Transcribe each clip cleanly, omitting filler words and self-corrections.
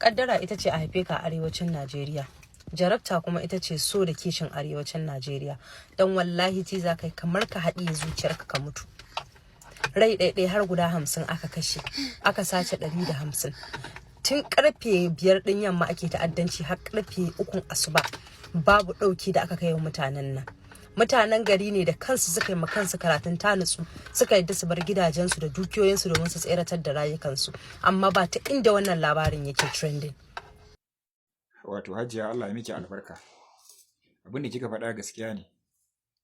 Kaddara ita ce a haife ka a arewacin Najeriya. Jarabta kuma ita ce so da kishin arewacin Najeriya. Don wallahi ji za kai kamar ka haɗiye zuciyarka ka mutu. Rai ɗaiɗai har guda 50 aka kashe, aka sace 150. Tun karfe 5 ɗin yamma ake ta'addanci har karfe 3n asuba, babu ɗauki da aka kai wa mutanen nan. Mutanen gari ne da kansu suka yi ma kansu karatun ta nutsu, suka yadda su bar gidajensu da dukiyoyinsu domin su tseratar da rayukansu, amma ba ta inda wannan labarin yake trending. Wato Hajiya, Allah ya miki albarka. Abin da kika faɗa gaskiya ne.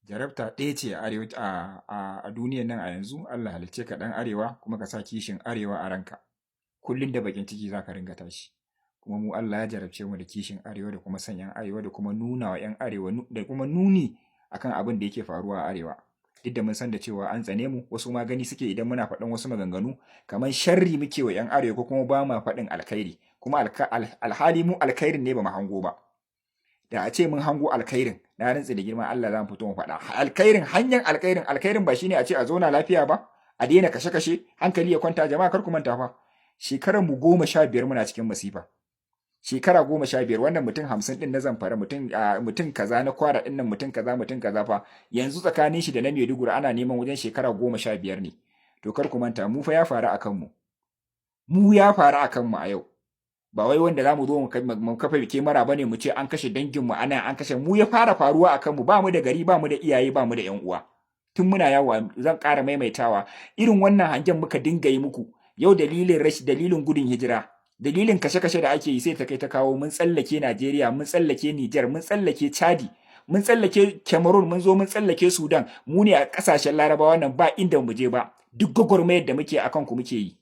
Jarabta ɗaya ce a arewa a duniyar nan a yanzu: Allah halicce ka ɗan arewa kuma ka sa kishin arewa a ranka. Kullum da bakin ciki za ka ringa tashi. Kuma mu Allah ya jarabce mu da kishin arewa da kuma son 'yan arewa da kuma nuna wa 'yan arewa da kuma nuni akan abin da yake faruwa a arewa. Duk da mun san da cewa an tsane mu, wasu ma gani suke idan muna faɗin wasu maganganu kamar sharri muke wa 'yan arewa ko kuma ba ma faɗin alkhairi. Kuma alhali mu alkhairin ne ba mu hango ba. Da a ce mun hango alkhairin, na rantse da girman Allah za mu fito mu faɗa. Alkhairin, hanyar alkhairin, alkhairin ba shine a ce a zauna lafiya ba, a daina kashe-kashe, hankali ya kwanta. Jama'a, kar ku manta fa, shekarar mu 15 muna cikin masifa. Shekara 15, wannan mutum 50 ɗin na Zamfara, mutum kaza na Kwara ɗin nan, mutum kaza, mutum kaza fa, yanzu tsakanin shi da na Maiduguri ana neman wajen shekara 15 ne. To kar ku manta, mu fa ya faru a kanmu. Mu ya faru a kanmu a yau. Ba wai wanda za mu zo mu kafa kyamara ba ne mu ce an kashe danginmu, ana an kashe mu. Ya fara faruwa a kanmu. Ba mu da gari, ba mu da iyaye, ba mu da 'yan uwa. Tun muna yawo, zan ƙara maimaitawa, irin wannan hangen muka dinga yi muku. Yau dalilin rashi, dalilin gudun hijira, dalilin kashe-kashe da ake yi, sai ta kai ta kawo mun tsallake Najeriya, mun tsallake Nijar, mun tsallake Chadi, mun tsallake Cameroon, mun zo mun tsallake Sudan. Mu ne a ƙasashen Larabawa nan, ba inda mu je ba. Duk gwagwarmayar da muke akan ku muke yi,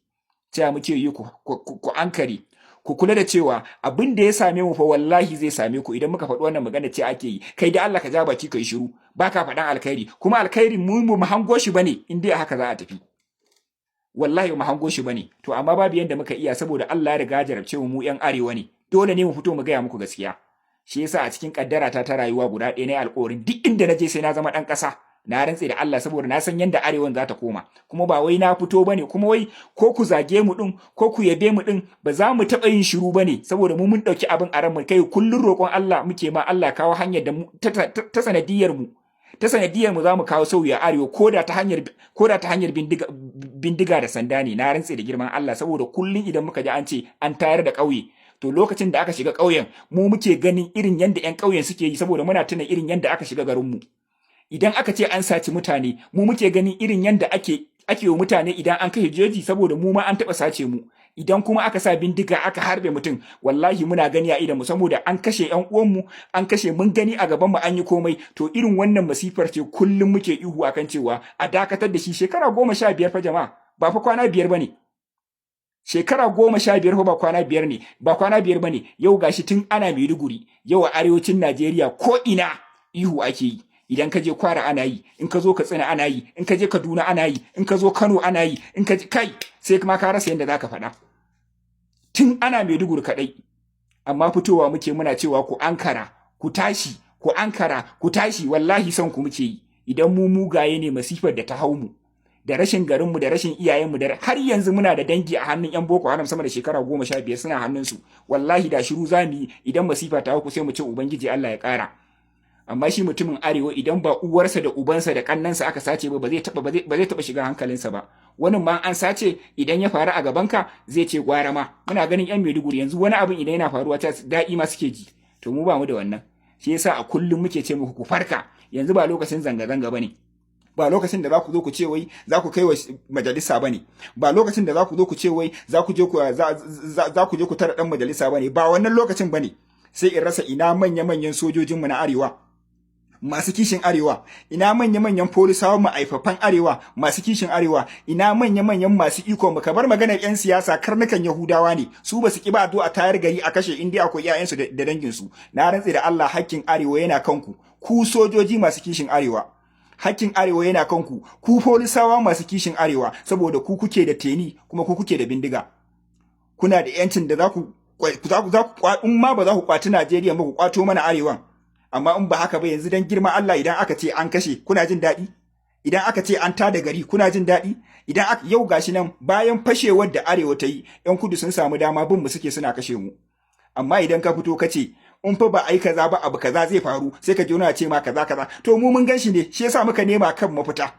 cewa muke yi ku ankare, ku kula da cewa abin da ya same mu fa wallahi zai same ku. Idan muka faɗi wannan magana, ce ake yi, kai da Allah ka ja baki ka yi shiru, ba ka faɗan alkhairi. Kuma alkhairi mu mu hango shi bane. In dai haka za a tafi, wallahi mu hango shi bane. To amma babu yanda muka iya, saboda Allah ya riga jarabce mu, mu yan arewa ne, dole ne mu fito mu gaya muku gaskiya. Shi yasa a cikin kaddara ta ta rayuwa guda ɗaya na alƙawarin duk inda na je sai na zama ɗan ƙasa. Na rantse da Allah, saboda na san yanda arewan za ta koma. Kuma ba wai na fito bane kuma wai ko ku zage mu din ko ku yabe mu din, ba za mu taɓa yin shiru bane, saboda mu mun ɗauki abin a ranmu. Kai, kullun roƙon Allah muke ma, Allah kawo hanyar da ta sanadiyar mu, ta sanadiyar mu za mu kawo sauyi a arewa, ko da ta hanyar bindiga, bindiga da sanda ne. Na rantse da girman Allah, saboda kullun idan muka ji an ce an tayar da ƙauye, to lokacin da aka shiga ƙauyen mu muke ganin irin yanda 'yan ƙauyen suke yi, saboda muna tuna irin yanda aka shiga garin mu. Idan aka ce an saci mutane, mu muke ganin irin yanda ake wa mutane idan an kai jeji, saboda mu ma an taɓa sace mu. Idan kuma aka sa bindiga aka harbe mutum, wallahi muna gani a idan mu, saboda an kashe ƴan uwanmu, an kashe, mun gani a gaban mu, an yi komai. To irin wannan masifar ce kullum muke ihu akan cewa a dakatar da shi. Shekara 15 fa jama'a, ba fa kwana 5 bane. Shekara 15 fa ba kwana 5 ne, ba kwana 5 bane. Yau gashi tun ana Maiduguri, yau a arewacin Najeriya ko ina ihu ake yi. Idan ka je Kwara ana yi, in ka zo Katsina ana yi, in ka je Kaduna ana yi, in ka zo Kano ana yi, in ka kai sai kuma ka rasa yadda zaka faɗa. Tun ana Maiduguri kaɗai, amma fitowa muke muna cewa ku ankara, ku tashi, ku ankara, ku tashi. Wallahi son ku muke yi. Idan mu mugaye ne, masifar da ta hau mu da rashin garinmu da rashin iyayenmu, da har yanzu muna da dangi a hannun yan Boko Haram, sama da shekara 15 suna hannunsu, wallahi da shiru za mu yi. Idan masifa ta hau ku, sai mu ce Ubangiji Allah ya ƙara. Amma shi mutumin arewa, idan ba uwarsa da ubansa da kannansa aka sace ba, ba zai taba shiga hankalinsa ba. Wani ma an sace, idan ya faru a gabanka zai ce gwara ma. Muna ganin yan Maiduguri yanzu, wani abin idan yana faruwa ta daɗi ma suke ji. To mu ba mu da wannan. Shi yasa a kullum muke ce muku ku farka. Yanzu ba lokacin zanga-zanga bane, ba lokacin da za ku zo ku ce wai za ku kai wa majalisa bane, ba lokacin da za ku zo ku ce wai za ku je ku tara dan majalisa bane, ba wannan lokacin bane. Sai in rasa ina manya-manyan sojojinmu na arewa masu kishin arewa, ina manya-manyan polisawa ma'aifafan arewa masu kishin arewa, ina manya-manyan masu iko mu. Bar maganar 'yan siyasa, karnukan Yahudawa ne su, ba su ki ba a tayar gari a kashe indiya akwai 'ya'yansu da danginsu. Na rantse da Allah, hakkin arewa yana kanku, ku sojoji masu kishin arewa. Hakkin arewa yana kanku, ku polisawa masu kishin arewa, saboda ku kuke da teni kuma ku kuke da bindiga. Kuna da yancin da za ku in ma ba za ku kwaci Najeriya ba, ku kwato mana arewan. Amma in ba haka ba, yanzu dan girman Allah, idan aka ce an kashe, kuna jin daɗi? Idan aka ce an tada gari, kuna jin daɗi? Idan aka yau gashi nan bayan fashewar da arewa ta yi, yan kudu sun samu dama bin mu suke suna kashe mu. Amma idan ka fito ka ce in fa ba ai kaza ba, abu kaza zai faru, sai ka ji wani ce ma kaza kaza. To mu mun gan shi ne, shi yasa muka nema kan mafita.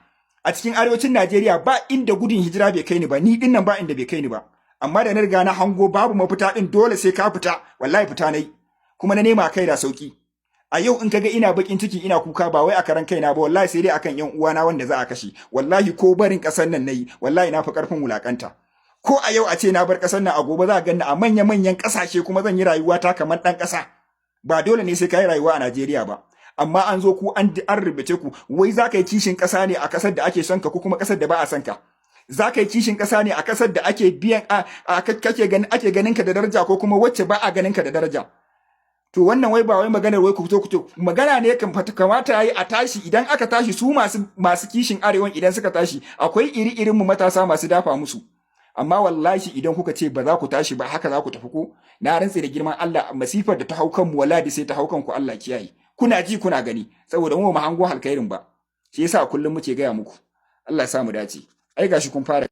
A cikin arewacin Najeriya ba inda gudun hijira bai kai ni ba, ni din nan ba inda bai kai ni ba. Amma da na riga na hango babu mafita din, dole sai ka fita, wallahi fita nayi, kuma na nema kai da sauki. A yau in kaga ina bakin ciki, ina kuka, ba wai a karan kaina ba, wallahi sai dai akan yan uwana wanda za a kashe. Wallahi ko barin kasar nan nayi, wallahi na fi karfin wulakanta. Ko a yau a ce na bar kasar nan, a gobe za a ganni a manya manyan kasashe, kuma zan yi rayuwa ta kamar dan kasa. Ba dole ne sai ka yi rayuwa a Najeriya ba. Amma an zo ku an rubuce ku, wai za ka yi kishin kasa ne a kasar da ake son ka ko kuma kasar da ba a son ka? Za ka yi kishin kasa ne a kasar da ake biyan a kake ganin ake ganin ka da daraja ko kuma wacce ba a ganin ka da daraja? To wannan wai ba wai maganar wai ku fito ku magana ne kan kamata yayi a tashi. Idan aka tashi, su masu kishin arewan idan suka tashi, akwai iri irin mu matasa masu dafa musu. Amma wallahi idan kuka ce ba za ku tashi ba, haka za ku tafi ko, na rantse da girman Allah, masifar da ta hau kanmu wallahi sai ta hau kanku. Allah kiyaye. Kuna ji kuna gani, saboda mu ba mu hango alkhairin ba. Shi yasa kullum muke gaya muku, Allah ya sa mu dace. Ai gashi kun fara.